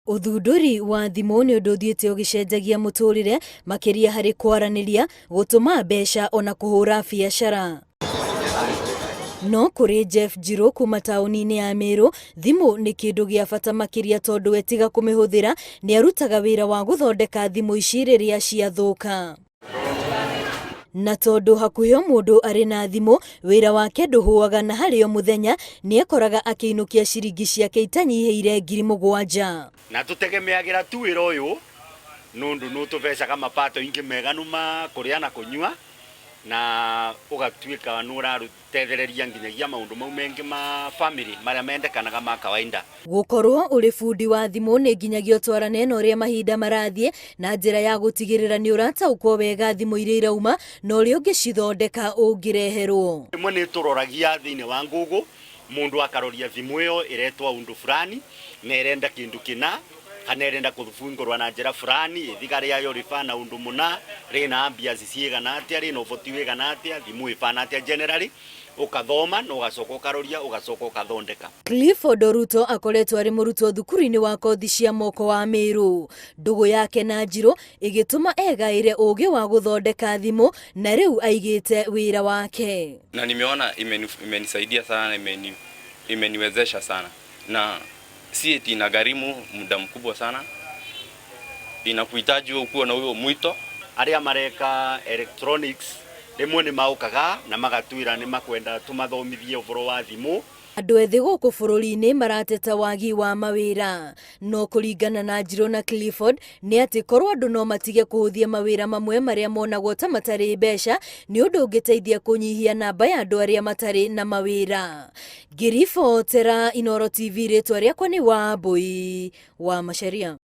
Ũthundũri wa thimũ nĩ ũndũ ũthiĩte ũgĩcenjagia mũtũrĩre makĩria harĩ kwaranĩria, gũtũma mbeca ona kũhũra biacara. No kũrĩ Jeff Njirũ kuma taũni-inĩ ya Meru, thimũ nĩ kĩndũ gĩa bata makĩria tondũ we tiga kũmĩhũthĩra nĩ arutaga wĩra wa gũthondeka thimũ ici rĩrĩa ciathũka. Na tondũ hakuhĩ o mũndũ arĩ na thimũ, wĩra wake ndũhũaga na harĩ o mũthenya nĩekoraga akĩinũkia ciringi ciake itanyihĩire 7,000. Na tũtegemeagĩra tu wĩra ũyũ nũndũ nũtũbecaga mapato ingĩ meganu ma kũrĩa na kũnyua na ũgatuĩka nũratethereria nginyagia maũndũ mau mengĩ ma family marĩa mendekanaga ma kawaida. Gũkorwo ũrĩ bundi wa thimũ nĩ nginyagia ũtwarane na ũrĩa mahinda marathiĩ na njĩra ya gũtigĩrĩra nĩ ũrataũkwo wega thimũ iria irauma na ũrĩa ũngĩcithondeka ũngĩreherwo. Rĩmwe nĩ tũroragia thĩinĩ wa Google mũndũ akaroria thimũ ĩyo ĩretwo ũndũ fulani na ĩrenda kĩndũ kĩna kana ĩrenda kũbungũrwa na njĩra fulani ithiga rĩayo rĩbana ũndũ mũna rĩna ambiaci ciigana atĩa rĩna ũboti wĩgana atĩa thimũ ĩbana atĩa generally ũkathoma na ũgacoka ũkaroria ũgacoka ũkathondeka. Clifford Oruto akoretwo arĩ mũrutwo thukuru-inĩ wa kothi cia moko wa Meru. Ndũgũ yake na Njirũ ĩgĩtũma egaĩre ũgĩ wa gũthondeka thimũ na rĩu aigĩte wĩra wake. Na nimeona imenisaidia sana na imeniwezesha sana na si eti inagharimu muda mkubwa sana, inakuhitaji wewe ukuwe na huyo mwito. Arĩa mareka electronics rĩmwe nĩ maũkaga na magatwĩra nĩ makwenda tũmathomithie ũhoro wa thimũ. Andũ ethĩ gũkũ bũrũri-inĩ marateta wagi wa mawĩra. No kũringana na Njirũ na Clifford nĩ atĩ korwo andũ no matige kũhũthia mawĩra mamwe marĩa monagwo ta matarĩ mbeca nĩ ũndũ ũngĩteithia kũnyihia namba ya andũ arĩa matarĩ na mawĩra. Ngĩribotera Inooro TV rĩtwa rĩakwa nĩ Wambui wa Macharia.